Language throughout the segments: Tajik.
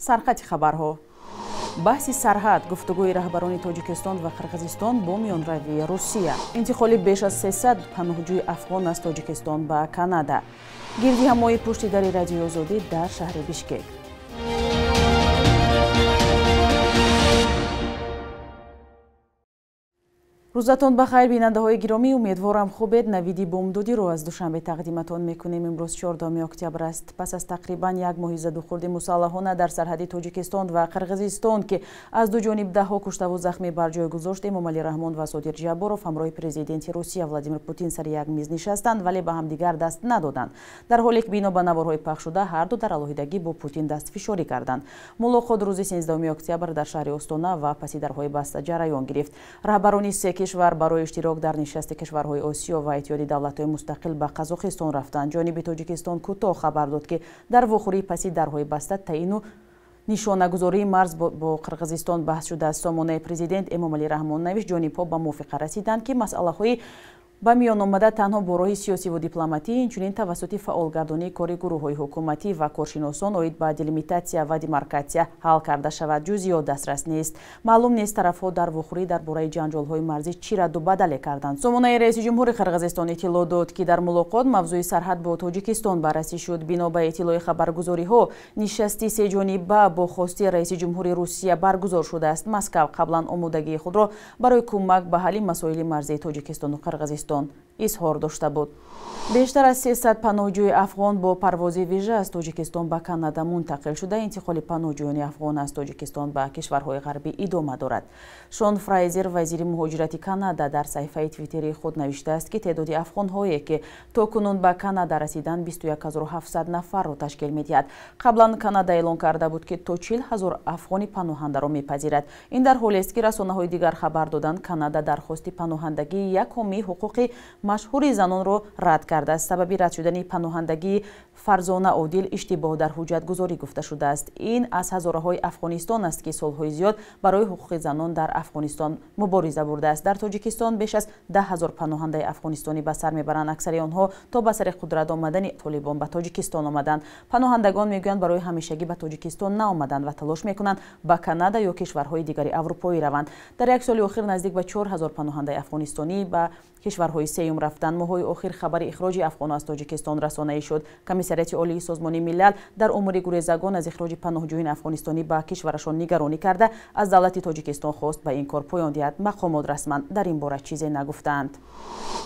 Сархати хабарҳо. Баҳси сарҳад, гуфтугӯи раҳбарони Тоҷикистон ва Қирғизистон бо миёнравии Русия. Интиқоли беш аз 300 паноҳҷӯи афғон аз Тоҷикистон ба Канада. Гирдиҳамои пушти дари Радиои Озодӣ дар шаҳри Бишкек. Рӯзатон ба хайр, бинандаҳои гиромӣ. Умедворам, хубед. Навиди бомдодиро аз Душанбе тақдиматон мекунем. Имрӯз 14 октябр аст. Пас аз тақрибан як моҳи задухӯрди мусаллаҳона дар сарҳади Тоҷикистон ва Қирғизистон, ки аз ду ҷониб даҳҳо куштаву захмӣ бар ҷой гузошт, Эмомалӣ Раҳмон ва Содир Ҷабборов ҳамроҳи президенти Русия Владимир Путин сари як миз нишастанд, вале ба ҳамдигар даст надоданд. Дар ҳоле ки бино ба наворҳои пахшшуда, ҳар ду дар алоҳидагӣ бо Путин дастфишорӣ карданд. Мулоқот рӯзи 13 октябр дар шаҳри Остона ва паси дарҳои баста ҷараён гирифт. Раҳбарони се кишвар барои иштирок дар нишасти кишварҳои Осиё ва Иттиҳоди давлатҳои мустақил ба Қазоқистон рафтанд. Ҷониби Тоҷикистон кӯтоҳ хабар дод, ки дар вохӯрии паси дарҳои баста таъину нишонагузории марз бо Қирғизистон баҳс шудааст. Сомонаи президент Эмомалӣ Раҳмон навишт, ҷонибҳо ба мувофиқа расиданд, ки масъалаҳои ба миён омада танҳо бо роҳи сиёсиву дипломатӣ, инчунин тавассути фаъолгардонии кори гурӯҳҳои ҳукуматӣ ва коршиносон оид ба делимитатсия ва демаркатсия ҳал карда шавад. Ҷузъиёт дастрас нест. Маълум нест, тарафҳо дар вохӯрӣ дар бораи ҷанҷолҳои марзӣ чӣ радду бадале карданд. Сомонаи раиси ҷумҳури Қирғизистон иттилоъ дод, ки дар мулоқот мавзӯи сарҳад бо Тоҷикистон баррасӣ шуд. Бино ба иттилои хабаргузориҳо, нишасти сеҷониба бо хости раиси ҷумҳури Русия баргузор шудааст. Москав қаблан омодагии худро барои кӯмак ба ҳалли масоили марзии Тоҷикистону Қирғизистон изҳор дошта буд. Бештар аз 300 паноҳҷӯи афғон бо парвози вижа аз Тоҷикистон ба Канада мунтақил шуда. Интиқоли паноҳҷӯёни афғон аз Тоҷикистон ба кишварҳои ғарбӣ идома дорад. Шон Фрайзер, вазири муҳоҷирати Канада, дар саҳифаи твиттери худ навиштааст, ки теъдоди афғонҳое, ки то кунун ба Канада расиданд, 21 700 нафарро ташкил медиҳад. Қаблан Канада эълон карда буд, ки то 40 ҳазор афғони паноҳандаро мепазирад. Ин дар ҳолест, ки расонаҳои дигар хабар доданд, Канада дархости паноҳандагии як ҳомии ҳуқуқи машҳури занонро рад кардааст. Сабаби рад шудани паноҳандагии Фарзона Одил иштибоҳ дар ҳуҷҷатгузорӣ гуфта шудааст. Ин аз ҳазораҳои Афғонистон аст, ки солҳои зиёд барои ҳуқуқи занон дар Афғонистон мубориза бурдааст. Дар Тоҷикистон беш аз 10 000 паноҳандаи афғонистонӣ ба сар мебаранд. Аксари онҳо то ба сари қудрат омадани Толибон ба Тоҷикистон омаданд. Паноҳандагон мегӯянд, барои ҳамешагӣ ба Тоҷикистон наомаданд ва талош мекунанд ба Канада ё кишварҳои дигари аврупоӣ раванд. Дар як соли охир наздик ба 4000 паноҳандаи афғонистонӣ ба кишварҳои сеюм рафтанд. Моҳҳои охир хабари ихроҷи афғонҳо аз Тоҷикистон расонаӣ шуд. Комиссариати Олии Созмони Милал дар умури гурезагон аз ихроҷи паноҳҷӯёни афғонистонӣ ба кишварашон нигаронӣ карда, аз давлати Тоҷикистон хост, ба ин кор поён диҳад. Мақомот расман дар ин бора чизе нагуфтаанд.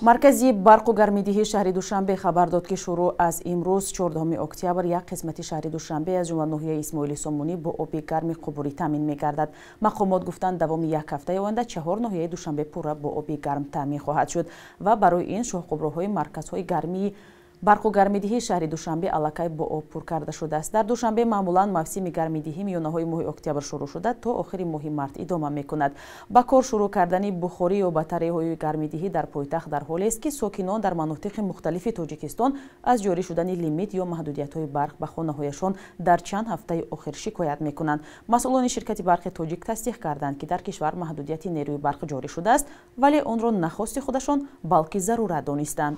Маркази барқу гармидиҳии шаҳри Душанбе хабар дод, ки шурӯъ аз имрӯз, 14 октябр, як қисмати шаҳри Душанбе, аз ҷумла ноҳияи Исмоили Сомонӣ, бо оби гарми қубурӣ таъмин мегардад. Мақомот гуфтанд, давоми як ҳафтаи оянда чаҳор ноҳияи Душанбе пурра бо оби гарм таъмин хоҳад шуд ва барои ин шоҳқубурҳои марказҳои гармии барқу гармидиҳии шаҳри Душанбе аллакай бо об пур карда шудааст. Дар Душанбе маъмулан мавсими гармидиҳӣ миёнаҳои моҳи октябр шурӯъ шуда, то охири моҳи март идома мекунад. Ба кор шурӯъ кардани бухорӣ ё батареяҳои гармидиҳӣ дар пойтахт дар ҳолест, ки сокинон дар манотиқи мухталифи Тоҷикистон аз ҷорӣ шудани лимит ё маҳдудиятҳои барқ ба хонаҳояшон дар чанд ҳафтаи охир шикоят мекунанд. Масъулони ширкати Барқи Тоҷик тасдиқ карданд, ки дар кишвар маҳдудияти нерӯи барқ ҷорӣ шудааст, вале онро на хости худашон, балки зарурат донистанд.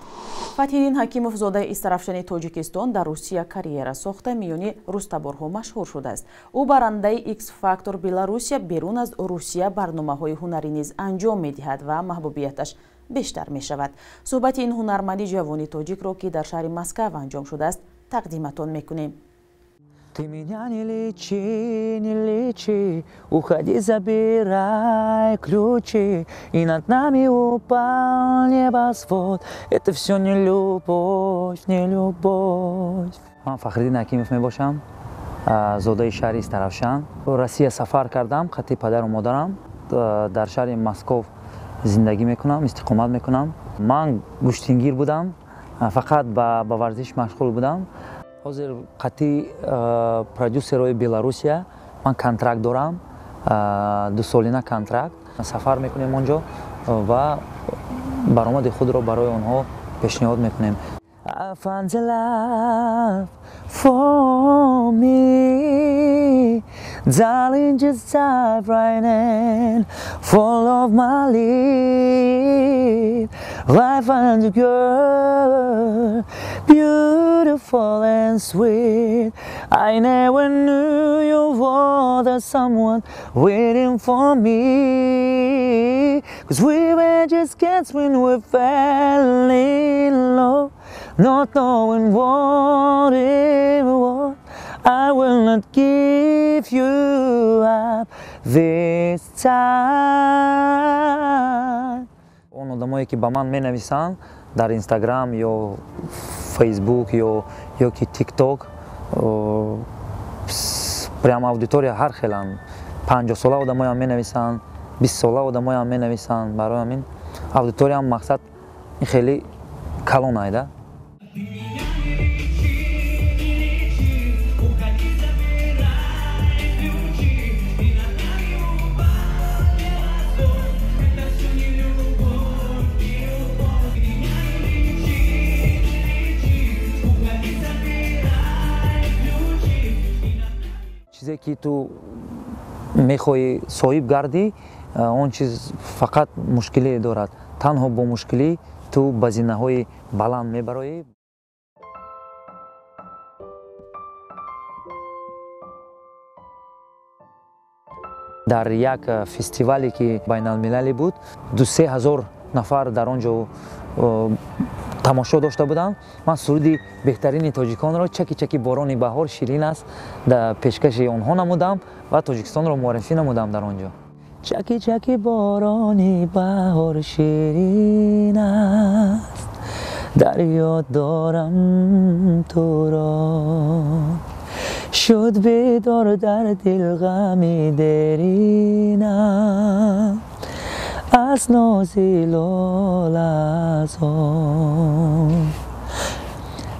Фатҳиддин Ҳакимов, зодаи Истарафшани Тоҷикистон, дар Русия карьера сохта, миёни рустаборҳо машҳур шудааст. Ӯ барандаи Икс Фактор Беларусия, берун аз Русия барномаҳои ҳунарӣ низ анҷом медиҳад ва маҳбубияташ бештар мешавад. Суҳбати ин ҳунарманди ҷавони тоҷикро, ки дар шаҳри Москав анҷом шудааст, тақдиматон мекунем. Ты меня не лечи, не лечи, уходи, забирай ключи. И над нами упал небосвод. Это все не любовь, не любовь. Ман Фахриддин Ҳакимов мебошам, зодаи шаҳри Истарафшан. Россия сафар кардам қати падару модарам. Дар шаҳри Москов зиндагӣ мекунам, истиқомат мекунам. Ман гӯштингир будам, фақат ба варзиш машғул будам. Ҳозир қати продюсерҳои Беларусия ман контракт дорам, дусолина контракт. Сафар мекунем он ҷо ва баромади худро барои онҳо пешниҳод мекунем. I found the love for me. Darling, just dive right in. Follow my lead. I found a girl, beautiful and sweet. I never knew you. know there's someone waiting for me. 'Cause we were just kids when we fell in love, not knowing what it was. I will not give you up this time. Он одамое ки ба ман менависанд дар Инстаграм ё Фейсбук ё ки Тикток, прямо аудитория ҳар хеланд. 50 сола одамоям менависанд, 20 сола одамоям менависанд. Барои ҳамин аудиториям мақсад ин хеле калон айда. Чизе ки ту мехоҳӣ соҳиб гардӣ, он чиз фақат мушкиле дорад. Танҳо бо мушкилӣ ту ба зинаҳои баланд мебароӣ. Дар як фестивале ки байналмилалӣ буд, 2-3 ҳазор нафар дар он ҷо тамошо дошта буданд. Ман суруди беҳтарини тоҷиконро «Чаки-чаки борони баҳор ширин аст» дар пешкаши онҳо намудам ва Тоҷикистонро муаррифӣ намудам дар он ҷо. Чаки-чаки борони баҳор ширин аст, дар ёд дорам туро. Шуд бедор дар дил ғами деринам, аз нози лолазор.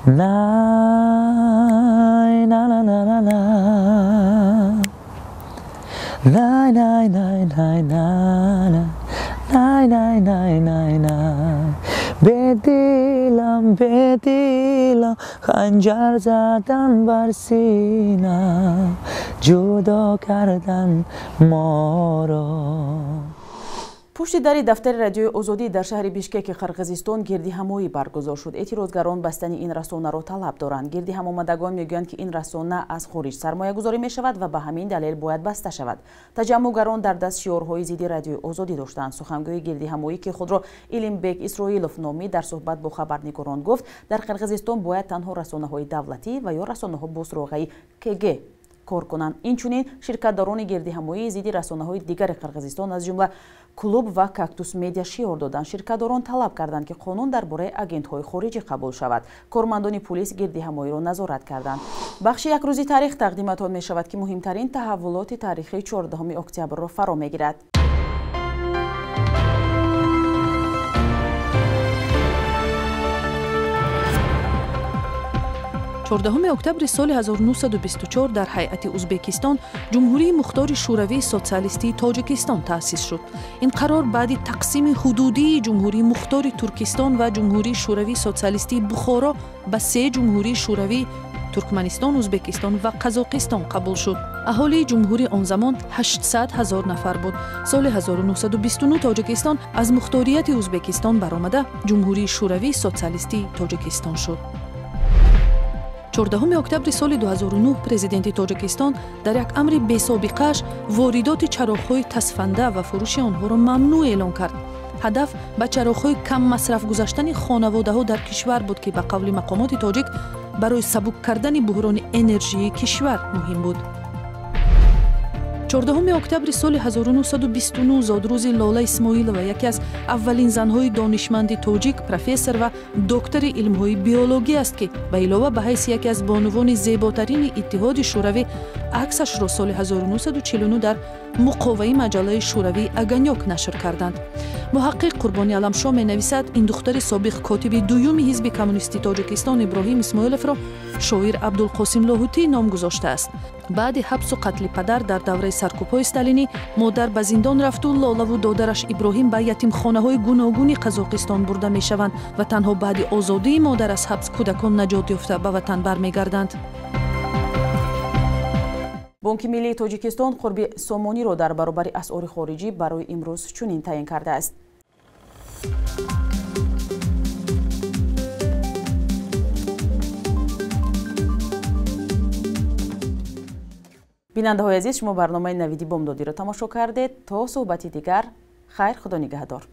Най на на на на на, най най най най на на, най най най най най. Бедилам, бедилам, ханҷар задан бар синам, ҷудо кардан моро. Пушти дари дафтари радиои Озодӣ дар шаҳри Бишкеки Қирғизистон гирдиҳамоӣ баргузор шуд. Эътирозгарон бастани ин расонаро талаб доранд. Гирдиҳамомадагон мегӯянд, ки ин расона аз хориҷ сармоягузорӣ мешавад ва ба ҳамин далел бояд баста шавад. Таҷаммуъгарон дар даст шиорҳои зидди радиои Озодӣ доштанд. Сухангӯи гирдиҳамоӣ, ки худро Илимбек Исроилов номид, дар суҳбат бо хабарнигорон гуфт, дар Қирғизистон бояд танҳо расонаҳои давлатӣ ва ё расонаҳо бо суроғаи КГ кор кунанд. Инчунин ширкатдорони гирдиҳамоӣ зидди расонаҳои дигари Қирғизистон, аз ҷумла Клуб ва Кактус Медиа шиор доданд. Ширкатдорон талаб карданд, ки қонун дар бораи агентҳои хориҷӣ қабул шавад. Кормандони пулис гирдиҳамоиро назорат карданд. Бахши якрӯзи таърих тақдиматон мешавад, ки муҳимтарин таҳаввулоти таърихии 14 октябрро фаро мегирад. 14 октябри соли 1924 дар ҳайати Узбекистон Ҷумҳурии Мухтори Шӯравии Социалистии Тоҷикистон таъсис шуд. Ин қарор баъди тақсими ҳудудии Ҷумҳурии Мухтори Туркистон ва Ҷумҳурии Шӯравии Социалистии Бухоро ба се ҷумҳурии шӯравӣ Туркманистон, Узбекистон ва Қазоқистон қабул шуд. Аҳолии ҷумҳурӣ он замон 800 ҳазор нафар буд. Соли 1929 Тоҷикистон аз мухторияти Узбекистон баромада Ҷумҳурии Шӯравии Социалистии Тоҷикистон шуд. 14 октябри соли 2009 президенти Тоҷикистон дар як амри бесобиқааш воридоти чароғҳои тасфанда ва фурӯши онҳоро мамнӯъ эълон кард. Ҳадаф ба чароғҳои каммасраф гузаштани хонаводаҳо дар кишвар буд, ки ба қавли мақомоти тоҷик барои сабук кардани буҳрони энержии кишвар муҳим буд. 14 октябри соли 1929 зодрӯзи Лола Исмоилова, яке аз аввалин занҳои донишманди тоҷик, профессор ва доктори илмҳои биологӣ аст, ки ба илова ба ҳайси яке аз бонувони зеботарини Иттиҳоди Шӯравӣ аксашро соли 1949 дар муқоваи маҷаллаи шӯравии «Огонёк» нашр карданд. Муҳаққиқ Қурбони Аламшо менависад, ин духтари собиқ котиби дуюми ҳизби коммунистии Тоҷикистон Иброҳим Исмоиловро шоир Абдулқосим Лоҳутӣ ном гузоштааст. Баъди ҳабсу қатли падар дар давраи саркӯбҳои сталинӣ модар ба зиндон рафту Лолаву додараш Иброҳим ба ятимхонаҳои гуногуни Қазоқистон бурда мешаванд ва танҳо баъди озодии модар аз ҳабс кӯдакон наҷот ёфта ба ватан бармегарданд. Бонки миллии Тоҷикистон қурби сомониро дар баробари асъори хориҷӣ барои имрӯз чунин таъин кардааст. Бинандаҳои азиз, шумо барномаи «Навиди бомдодиро» тамошо кардед. То суҳбати дигар, хайр, Худо нигаҳдор.